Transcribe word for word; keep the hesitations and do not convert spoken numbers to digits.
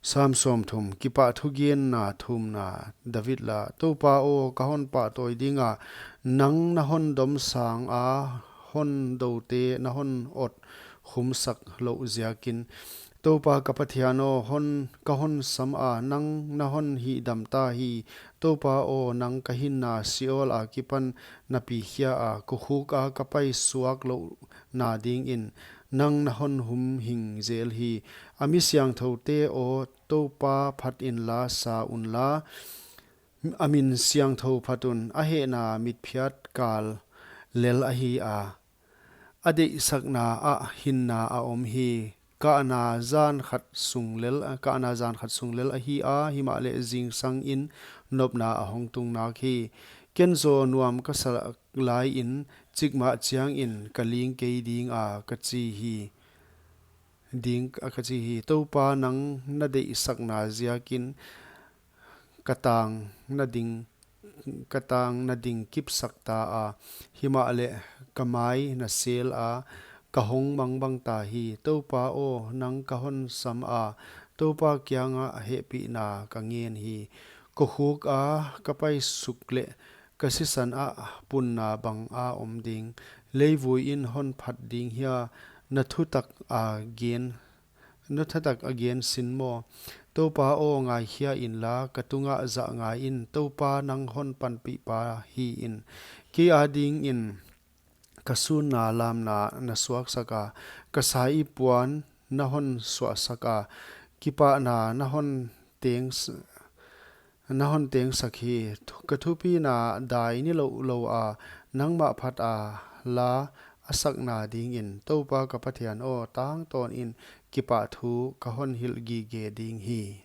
Sam sawmthum, kipahthugenna thumna, David la. Toupa aw, ka hon pahtawi dinga, nang na hon dom sanga, hon doute na hon ot khumsak louh ziakin. Toupa ka Pathian aw, hon, ka hon sama, nang na hon hihdamta hi. Toupa aw, nang ka hinna Sheol akipan na pikhia a, kokhuka ka paisuak louhna dingin, nang na hon humhing zel hi. A mi siangthoute aw, Toupa phat inla sa unla, a min siangthou phat un, a hehna mitphiat kal lel ahi a, a deihsakna ah hinna a om hi. Kahna zan khat sung lel, kahna zan khat sung lel ahi a, himahleh zingsangin nopna a hong tung nak hi. Ken zaw nuam ka sa laiin, cikmah chiangin ka ling kei dinga ka chi hi. Ding a ka chi hi. Toupa, nang na deihsakna ziakin ka tang na ding, ka tang na ding kipsak ta a, himahleh ka mai na sel a, ka hong mangbang ta hi. Toupa aw, nang ka hon sama, Toupa kianga hehpihna ka ngen hi. Kokhuka ka paisuk leh ka sisan ah punna banga om ding, leivui in hon phat ding hia, na thutak a gen, na thutak a gen sin maw? Toupa aw, ngaikhia inla, ka tungah zah ngaiin, Toupa nang hon panpihpa hiin. Kei adingin ka sunna lamna na suaksaka, ka saipuan na hon suahsaka, kipahna na hon teng s-, na hon tengsak hi. Thu-, ka thupina dai nilouh lou a, nangmah phat a la a sakna dingin, Toupa ka Pathian aw, tangtawnin kipahthu ka hon hilh gige ding hi.